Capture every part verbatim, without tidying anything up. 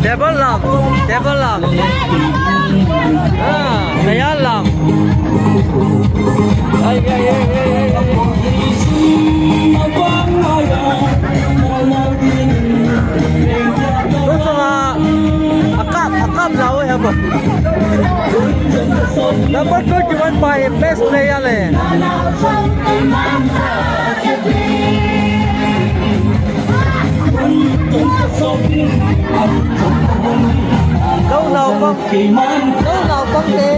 Table lamp, table lamp. Ah, layan lamp. Ai, ai, ai, ai, ai. Tua sungah a kap, a kap lau eh, habo. Number twenty-one pa hi, best player leh. Go naupang, go naupang te.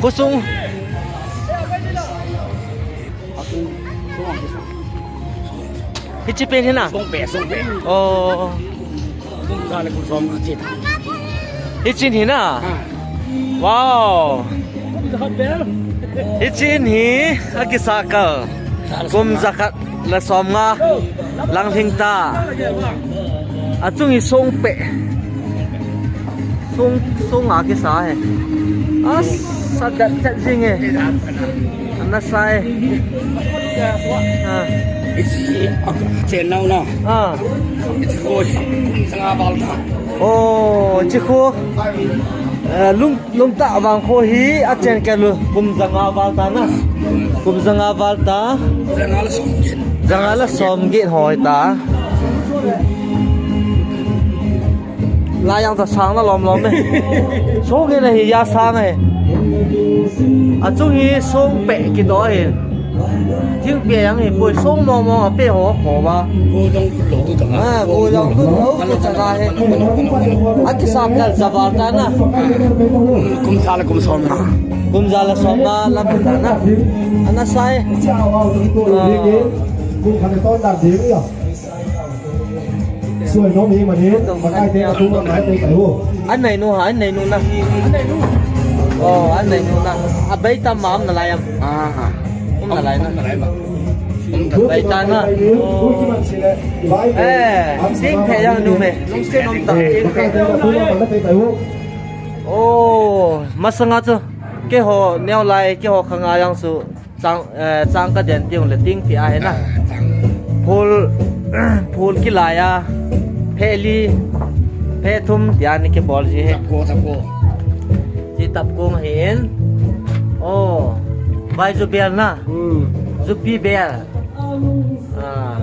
Khua sung. Hi ci pen hi na? Sungpeh, sungpeh. Oh. Sungpeh le kum sawm a ci ta. Hi cin hi na? Ah. Wow. Hi cin hi a kisa kal. Kum zakhat le sawmnga lang hing ta. A cung hi sungpeh. Sung, sung a kisa hi. A sa dat chet zing hi. A na sa hi. Ah. Isi a chen nau na. Ah. Isi ko kum sanga bal ta. Oh, ci khu. Eh, lung Lungtah vang khua hi a chen kei lu kum zanga val ta na. Kum zanga val ta. Zanga la sawm gin. Zanga la sawm gin hoi ta. Lai yang ta sang na lawm lawm eh. Sung in a hi ya sang eh. A cung hi sungpeh kidaw hi. Thingpi a yang hi pui sung mawngmawng a pe haw haw ba. Go dong lo tu tang a. Ah, go dong tu lo tu tang a hi. A kisap dal zaval ta na. Kum za la kum sawm na. Kum za la sawm na lam ta na. A na sai. Ah. Suai no mi manin, makai te a tu makai te kai hu. An nei nu ha, an nei nu na. An nei nu. Oh, an nei nu na. A bei tam ma am na lai am. Ah. Um na lai na. Um na lai ma. Bai ta na. Eh, ting phe yang nu me. Lungsiat om ta ting phe. Oh, masanga chu. Kei haw neu lai, kei haw khanga yang su. Cang, eh, cang ka den tiung le ting ti a hi na. Ah, cang. Phul, phul kilai a. Phe li, phe thum ti a ni kibawl zi hi. Tap ko, tap ko. Ci tap kung hi in. Oh, vai zu bel na. Hmm. Zupi bel. Ah.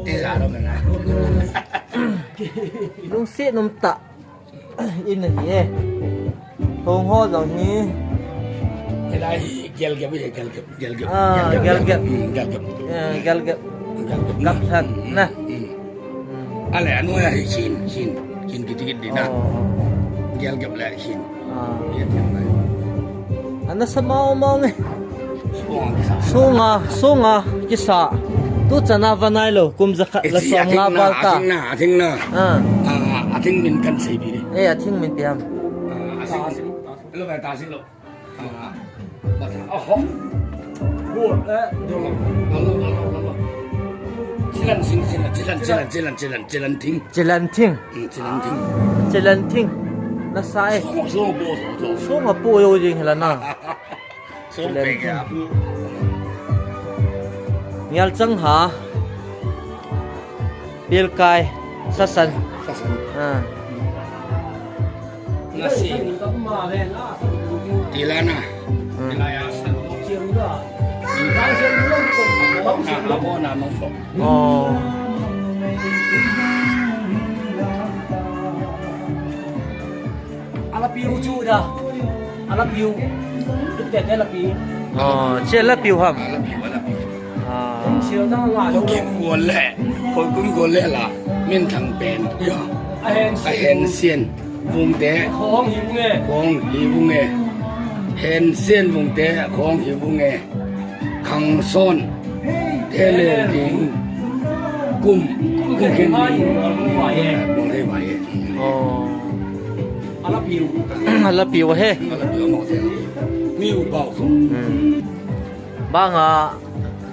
Ti za lo na. Lungsiat num ta. In a hi e. Thong haw zong hi. Hi lai hi gelgep hi, gelgep, gelgep. Ah, gelgep. Gelgep. Hmm, gelgep. Eh, gelgep. Gelgep. Gap san na. Hmm. Hmm. A le a nuai a hi cin, cin. Cin kitikit di na. Oh. Gelgep le cin. Ah. Gelgep le. A na sa mau mau nge. Sunga, sunga kisa. Tu cana va nai lo, kum zakhat la sawm nga val ta. A thing na, a thing na. Ah. Ah, a thing min kan sei bi ni. Eh, a thing min piam. Ah, a thing min. Lo vai ta sing lo. Ah, ba ta. Oh. Cilan sing, cilan, cilan, cilan, cilan, cilan, cilan thing. Cilan thing. Mm, cilan thing. Cilan thing. Na sai. Sunga, sunga po, sunga. Sunga po yo jing hilana. Ngial cang ha. Pilkai. Sasan. Sasan. Ah. Nasi. Tilana. Hmm. Tilaya san. Abona, abona mangkok. Oh. A lapiu cu da. A lapiu. Tuk tete lapiu. Oh, cia lapiu ham. A lapiu, a lapiu. Ah. Kum sial ta nga lo. Kum gual le. Kum gual le la. Min thang pen. Ya. A hen sian. A hen sian. Vungte. Khawng hi vunge. Khawng hi vunge. Hen sian vungte. Khawng hi vunge. Khang sawn. Thele ding. Kum. Kum khen ding. Mong hei vai e. Oh. A lapiu. A lapiu he. A lapiu mong hei. Mi u bau. Hmm. Banga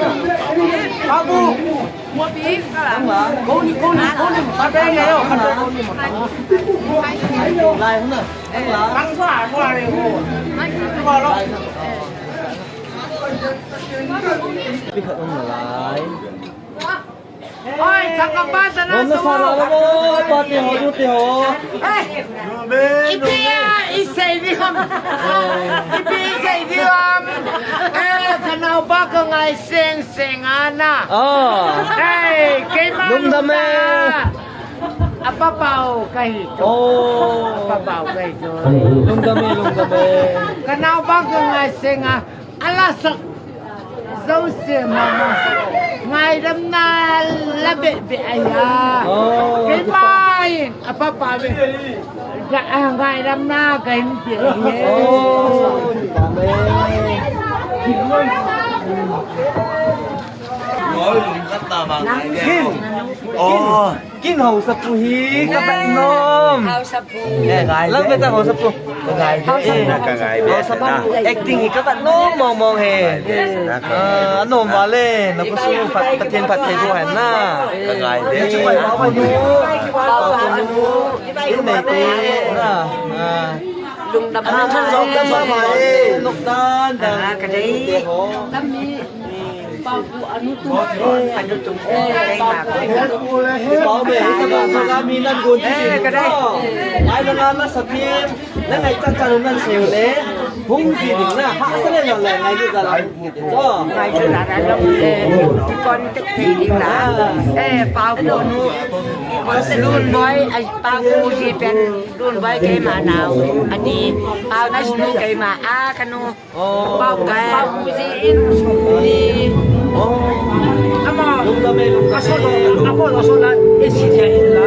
Abu. Oi, cakap apa sana semua? Party ho, duty ho. Eh, ipi a i sei ding om. Ipi i sei ding om. Eh, ka naupa ka ngai seng seng a na. Oh. Eh, keimah lungdam e. A papau ka hi. Oh. A papau ka hi. Lungdam e, lungdam e. Ka naupa ka ngai seng a. A lasak zosia mahmah. Ngaidamna la behbeh ahi a. Oh, keimah in a papa beh ngaidamna ka hin pia hi. Oh, amen. Kin, oh, kin hausapu hi ka vet nuam. Hausapu. Lang vet a hausapu. Ka ngai ve. Ka ngai ve. Hausapu. Acting hi ka vet nuam mawngmawng hi. Ah, a nuam vale. Na ku su phat, Pathian phat thei bu hen na. Ka ngai ve. Pau Pau Nu. In nei te na. Ah. Lungdam. Amin than zong ka zong mai. Nokdan dan. Ah, ka dei. Papu anu tum, anu tum, eh, Papu. Papu be, ita ba sa kami nan gun ti. Eh, ka dei. Ai, na na sa phim, na ngai ta ta nan seu le. Hung ti ding na, ha sa le na le ngai di ta la. Ngai di ta la, eh, kon tek ti ding na. Eh, Papu anu. Lun Boy, ai, Papu ji pen, Lun Boy keima nau. Ani, Papu nu keima, a, ka nu. Pau, pau, si in, si. Oh. Ama, a solo, a solo, solo, eh, si dia in la,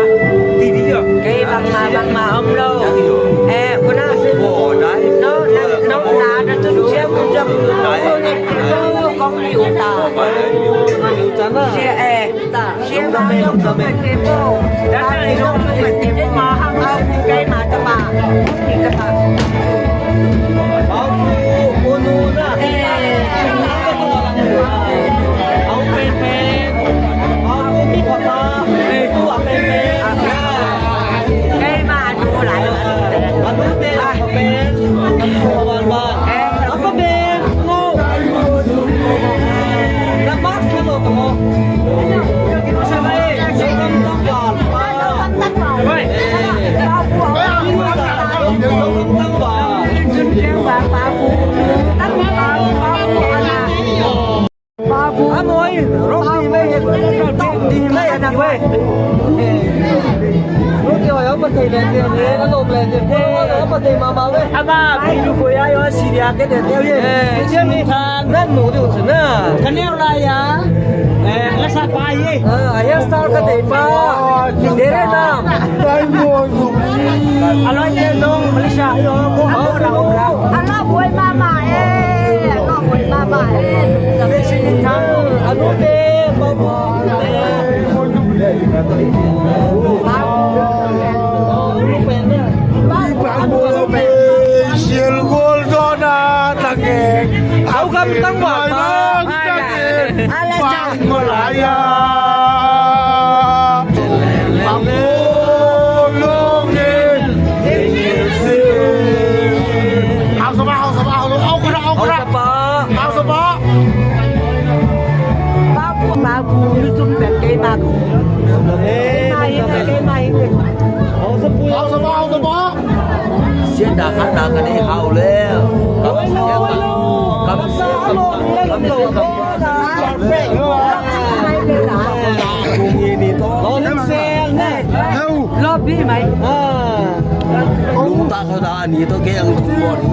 T V dia. Kei bangmah, bangmah om lo. Eh, kuna. No, na, no, na, na tu dia, dia. Kong ni uta. Uta na. Si, eh. Ama, pilu ko ya yo, siria ke de teu ye. Eh, siami than nan mu diu suna. Kaneu la ya. Eh, la sa pa ye. Ah, hairstyle ka tei pa. Dere nam. Aloi te nong Malaysia yo ko amo la ko la. Alo buai mama eh. Alo buai mama eh. Siami than. Alo te pa. Sial gol dona tange. Au gam tang wa pa. Bang Malaya. Bang Bolong. Au sapa, au sapa, au sapa, au kena, au kena. Au sapa. Au sapa. Babu, babu, lutum ben kei mak. Kei mai, kei mai. Au sapa, au sapa. Sian da khan da ka nei hau le. Kam sian da. Kam sian da. Kam sian da. Lo lim sel ne. Lo bi mai. Lung ta kho da ni to ke ang tung bo ni.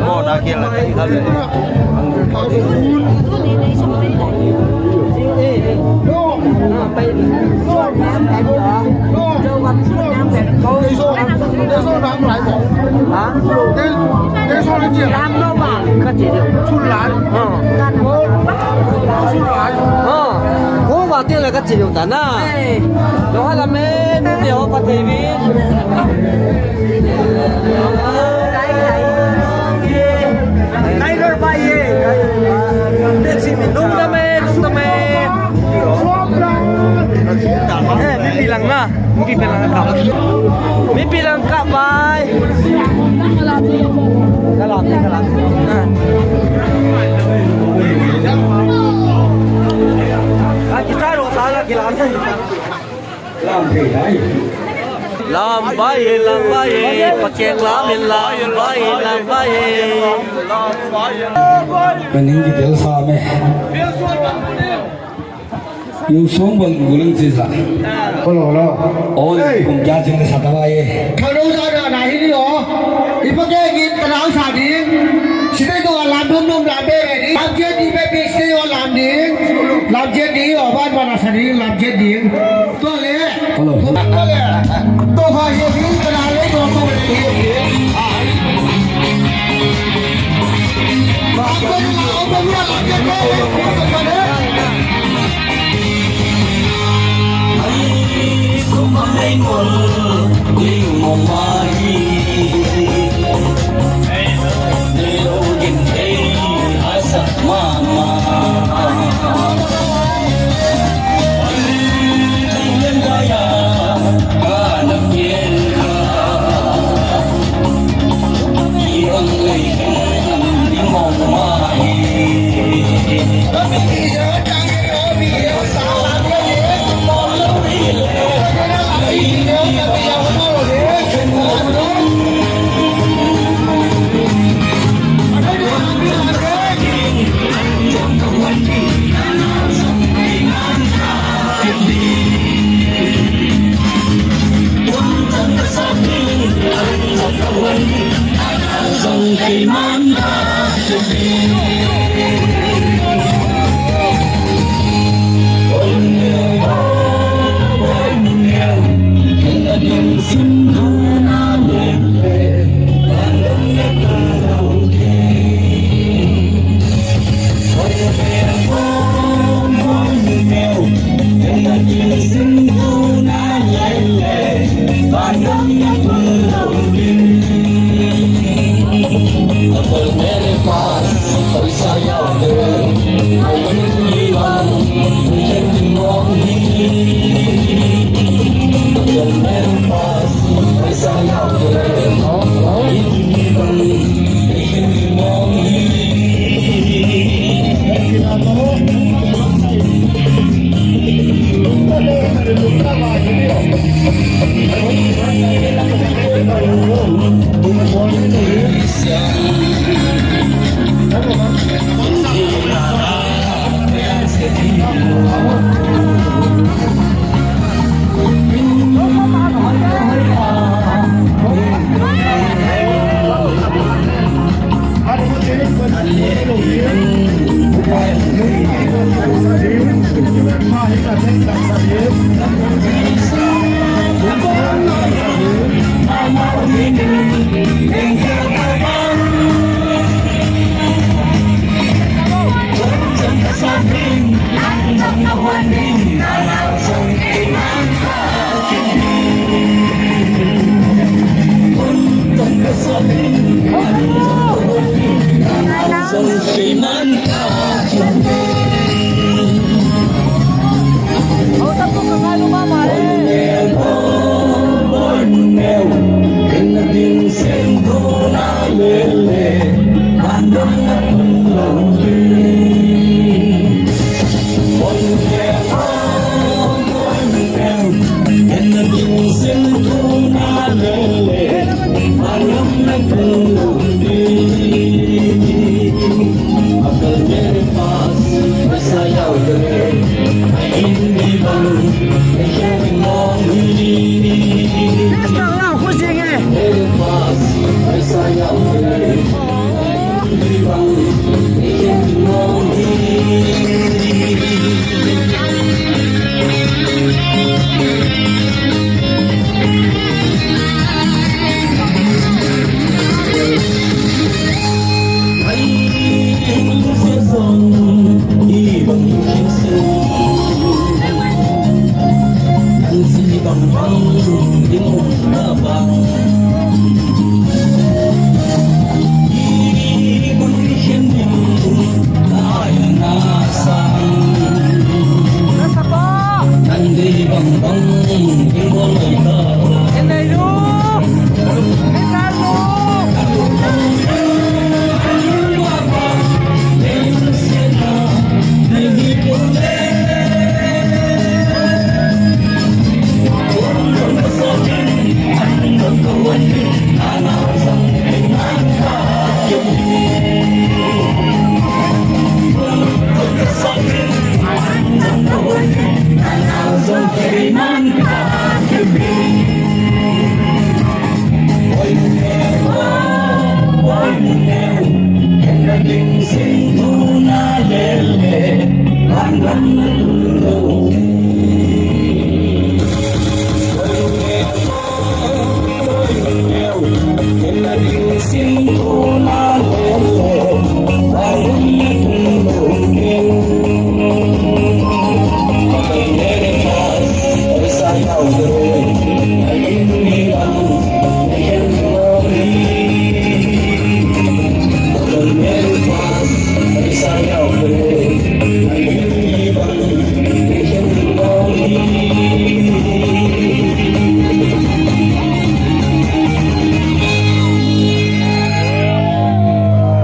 Bo na ke la kai kha le. Ko va tiang le ka ci lo ta na. Lo ha la men, ti ho pa te vi. Kai lo pa ye. Lung da me, lung da me. Lam vai e, lam vai e, pakeng lam in lam vai e, lam vai e. Ka ning kitel sa me. Yung song bang gulang sisa. Hello, hello. Oh, hey. Kum kya sing sa tawa ye. Kano sa na na hili o. Ipa ke git tanang sa ding. Sita do lam dum dum lam be be ding. Lam je di be be sita do lam ding. Lam je di o ban ban sa ding lam je ding. Tua le. Hello. Tua le. Tua fa ye ding tanang le tua tua le ye ding.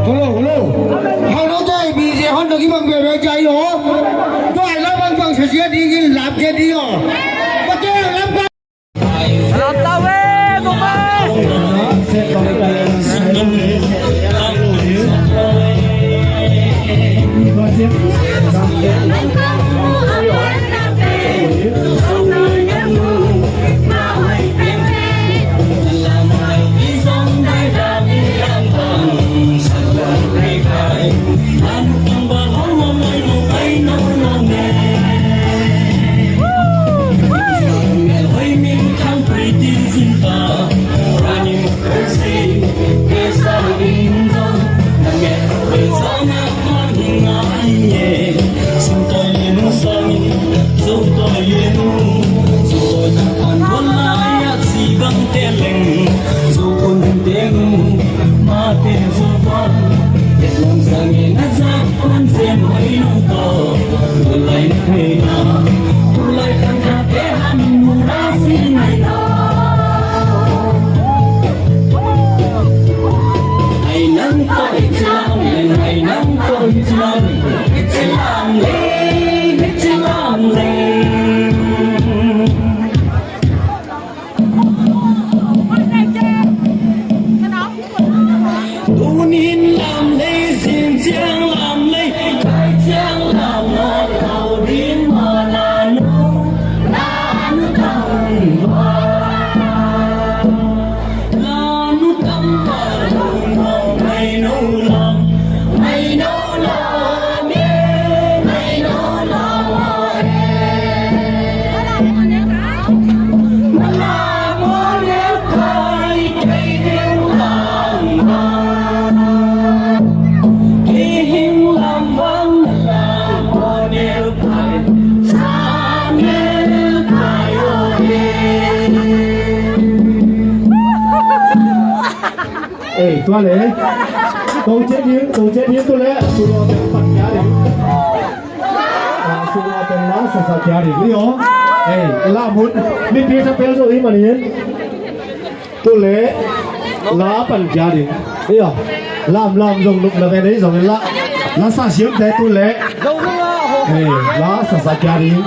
Hello, hello. Hello, jai, B J hon dagi bang bebe jai ho. To ai la bang bang sa sia ding in lap sia ding ho. Pake lap ka. Tunin lam lei, zin ciang lam lei, kai ciang lam lei, kau din ma na nu, na nu tang va. La nu tam pa lu no mai no lam, mai no lam e, mai no lam e. Ma la mo ne kai kei ding lam ma, kei hing lam vang na la mo ne kai, sa ne kai o e. Ei, tua le. Tua ciat ding, tua ciat ding tua le. Tua le pan kia ding. Ah, tua le pan la sa sa kia ding. Iyo. Ei, la mun. Mi pi sa pel so i manin. Tua le. La pan kia ding. Iyo. Lam lam zong nuk na ve dei zong la. La sa siam te tua le. Ei, la sa sa kia ding.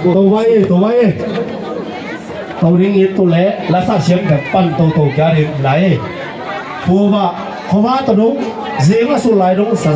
Tua vai, tua vai. To ding it tu le la sa siam kan pan to to kia ding lai. Pu va, kho va to dong, zing a su lai dong sa.